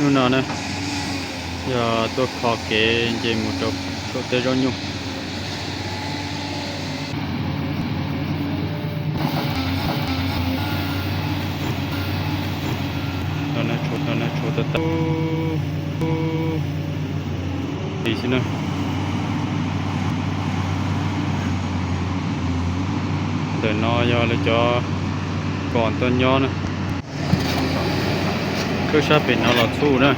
Hnub no na, yog tuaj kho kev nce mus rau saum tej zaub nyuj. Los nag tshuav tag tag li xwb na. Ntawm no yog lawv cov kom tuaj nyob na. Khawb sab pem no los txhuj na.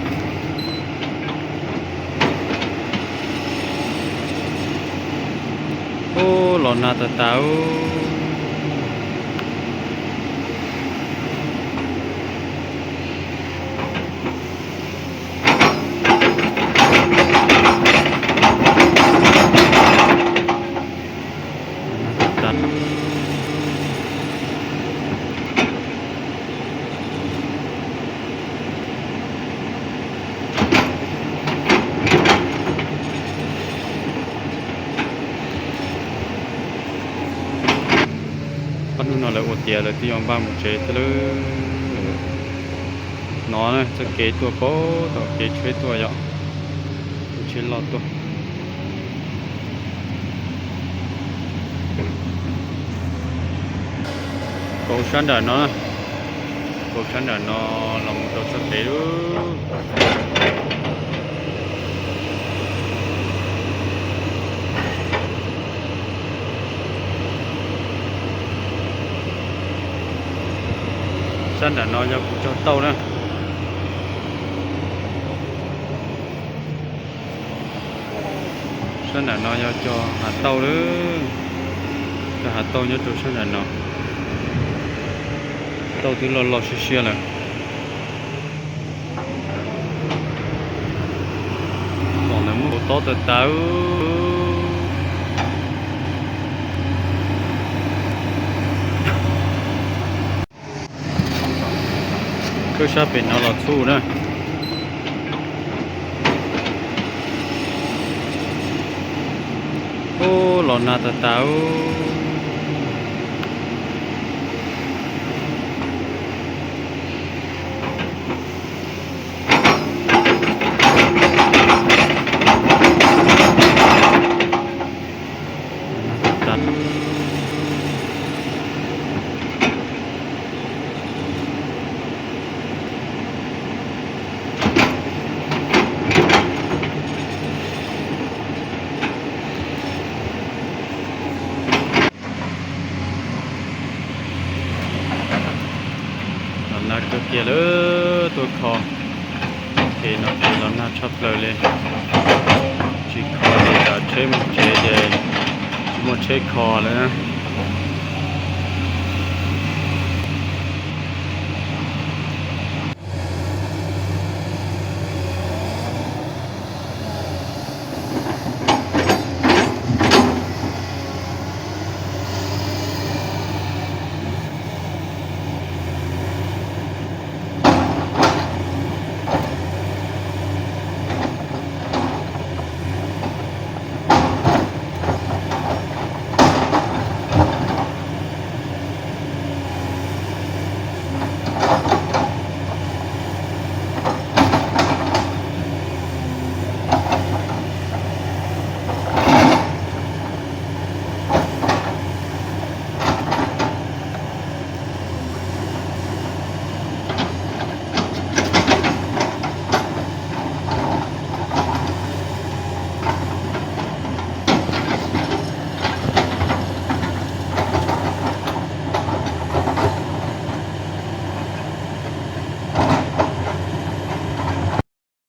Ub, los nag tas tas. Ob hnub no lawv ua tiav lawv twb yuav npaj mus tsev thiab lawm. No txoj kev tuaj pem tom kev tsheb tuaj yom, kev tsheb loj tuaj. Kauv sab nram no, kauv sab nram no los mus rau txoj kev lawm. Sab nram no yog kuv cog tauj na. Sab nram no yog cog hav tauj lawm. Cog hav tauj nyob rau sab nram no. Tauj twb loj loj siab siab lawm. Tom ntawd muaj kauv tob tas tas. Khawb sab pem no los txhuj na. Ub, los nag tas tas. Los nag kawg kiag lawm, tuaj kho kev no ces los nag tshaj plaws li. Tsis kho ces tsam tsheb mus tsev ces tsis muaj tsheb kho lawm.